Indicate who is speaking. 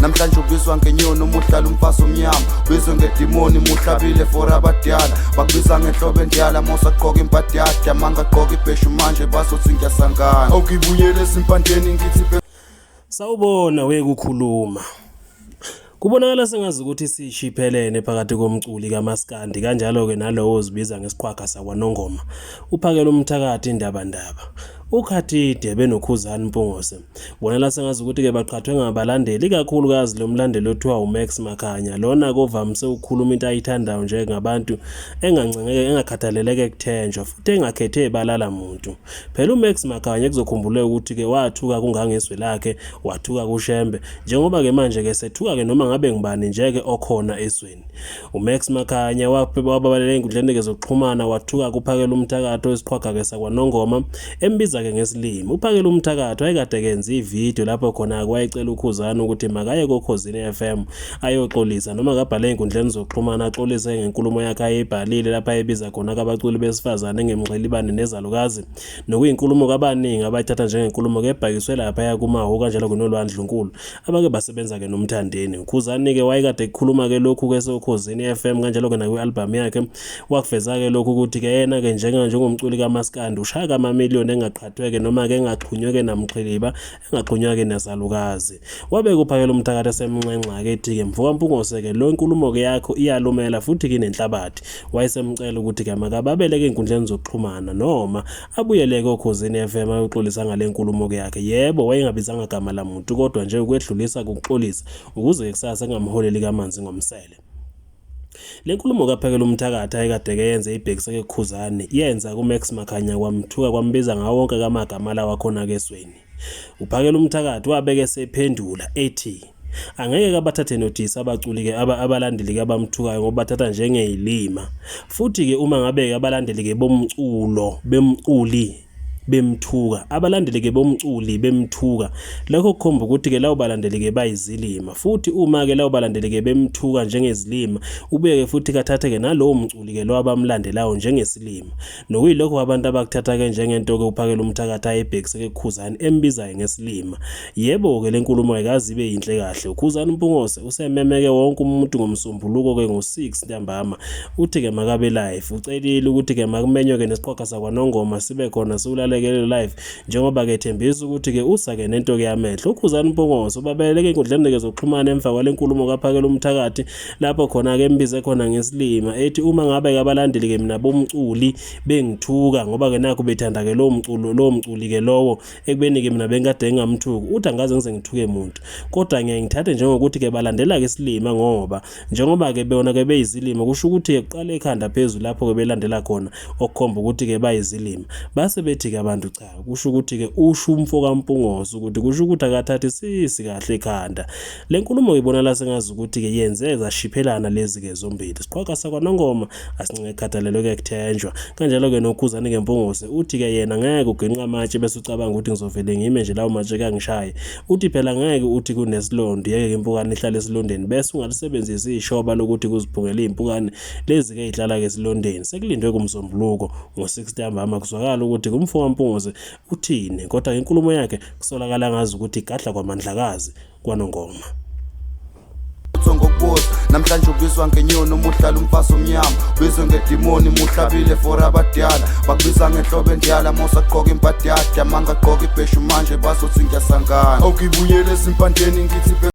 Speaker 1: Namhlanje ubizwa ngenyoni uma uhlala umfazi omnyama, ubizwe ngedimoni muhlabile for abadala. Bakubiza ngenhlobo endala mosagqoka imbadada, mangagqoka ibheshu manje bazothi ngiyasangana. Awukibuyele ezimpandeni ngithi.
Speaker 2: Sawubona wekukhuluma. Kubonakala sengazi ukuthi sishiphelene phakathi komculi kaMaskandi kanjalo-ke nalowo ozibiza ngesiqhwaga sakwaNongoma, uphakela umthakathi indabandaba. UKhathide benoKhuzani Mpungose. Kubonakala sengazi ukuthi-ke baqhathwe ngabalandeli, ikakhulukazi lo mlandeli othiwa uMax Makhanya, lona kovamise ukukhuluma into ayithandayo njengabantu engancengeke engakhathaleleke kuthenjwa futhi engakhethe balala muntu. Phela uMax Makhanya kuzokhumbuleka ukuthi-ke wathuka kungangezwe lakhe, wathuka kuShembe, njengoba-ke manje-ke sethuka-ke noma ngabe ngubani nje-ke okhona ezweni. UMax Makhanya wababalela ey'nkundleni-ke zokuxhumana wathuka kuphakela umthakathi oyisiqhwaga-ke sakwaNongoma, embiza-ke ngesilimi. Uphakela umthakathi wayekade kenza ividiyo lapho khona-ke wayecela uKhuzani ukuthi makaye koKhozini FM ayoxolisa noma akabhale ey'nkundleni zokuxhumana axolise ngenkulumo yakhe ayeyibhalile lapho ayebiza khona abaculi besifazane ngemxhilibane nezalukazi, nokuyinkulumo kabaningi abayithatha njengenkulumo kebhakiswe laphaya kuMahu kanjalo kunoLwa Ndlunkulu abake basebenza-ke noMthandeni. UKhuzani-ke wayekade ekukhuluma-ke lokhu-ke soKhozini FM kanjalo-ke nakwi-albhamu yakhe wakuveza-ke lokhu ukuthi-ke yena-ke njengomculi kamaskandi ushaya kamamiliyoni engaqhathwe-ke noma-ke engaxhunywe-ke namxhiliba engaxhunywa-ke nezalukazi. Wabeka uphakela umthakathi esemnxenxa-ke ethi-ke mfoka Mpungose-ke lo inkulumo-ke yakho iyalumela futhi-ke inenhlabathi. Wayesemcela ukuthi-ke makababeleke ey'nkundleni zokuxhumana noma abuyele-ke oKhozini FM ayoxolisa ngale nkulumo-ke yakhe. Yebo, wayengabizanga gama lamuntu kodwa nje ukwedlulisa kukuxolisa ukuze kusasa kungamholeli kamanzi ngomsele. Le nkulumo kaphakela umthakathi ayekade ke yenze ibhekise kuKhuzani yenza kuMax Makhanya kwamthuka kwambiza ngawo wonke kamagama lawa khona ke esweni. Uphakela umthakathi wabeke esephendula ethi angeke kabathathe nothisa abaculi ke abalandeli ke abamthukayo ngoba bathatha njengezilima. Futhi ke uma ngabe ke abalandeli ke bomculo bemculi bemthuka, abalandeli ke bomculi bemthuka, lokho kukhomba ukuthi ke labo balandeli ke bayizilima. Futhi uma ke labo balandeli ke bemthuka njengezilima, ubuye ke futhi kathathe ke nalowo mculi ke lo abamlandelayo njengesilima, nokuyilokho abantu abakuthatha ke njengento ke uphakela umthakathi ayebhekise ke kuKhuzani embizayo ngesilima. Yebo ke le nkulumo ayikaze ibe yinhle kahle. UKhuzani Mpungose usememeke wonke umuntu ngoMsombuluko ke ngo-6 ntambama, uthi ke makabe live. Ucelile ukuthi ke makumenywe ke nesiqhwaga sakwaNongoma sibe khona siwulalekele live, njengoba ke ethembisa ukuthi ke usa ke nento ke yamehlo. UKhuzani Mpungose ubabeleke enkundleni ke zokuxhumana emva kwale nkulumo kaphakela umthakathi lapho khona ke embize khona ngesilima, ethi uma ngabe ke abalandeli ke mina bomculi bengithuka ngoba ke nakho bethanda ke lowo mculo lowo mculi ke lowo ekubeni ke mina bengikade ngingamthuki, uthi angikaze ngize ngithuke muntu, kodwa ngiye ngithathe njengokuthi ke balandela ke isilima ngoba njengoba ke bona ke beyizilima kusho ukuthi ke kuqala ekhanda phezulu lapho ke belandela khona okukhomba ukuthi ke bayizilima. Base bethi ke abantu cha, kusho ukuthi ke usho umfo kaMpungose ukuthi kusho ukuthi akathathisisi kahle ekhanda. Le nkulumo ibonakala sengazi ukuthi ke yenze zashiphelana lezi ke zombili. Siqhwaga sakwaNongoma asincike khathalelwe ke kuthenjwa. Kanjalo ke noKhuzani ke Mpungose uthi ke yena ngeke uginqa amatshe bese ucabanga ukuthi ngizovele ngime nje lawo matshe kangishaye. Uthi phela ngeke uthi kunesilonda yeke ke impukane ihlale esilondeni bese ungalisebenzisi ishoba lokuthi kuziphungele izimpukane lezi ke ihlala ke esilondeni. Sekulindwe kuMsombuluko ngo-6 ntambama kuzwakala ukuthi kumfo kaMpungose uthini, kodwa inkulumo yakhe kusolakala ngazi ukuthi igadla kwaMandlakazi kwaNongoma.
Speaker 1: Ngokubuza namhlanje ubizwa ngenyoni uma uhlala umfazi omnyama, ubizwe ngedimoni muhlabile for abadala, bakubiza ngenhlobo endala mosagqoka imbadada, mangagqoka ibheshu manje bazothi ngiyasangana. Awukibuyele ezimpandeni ngithi.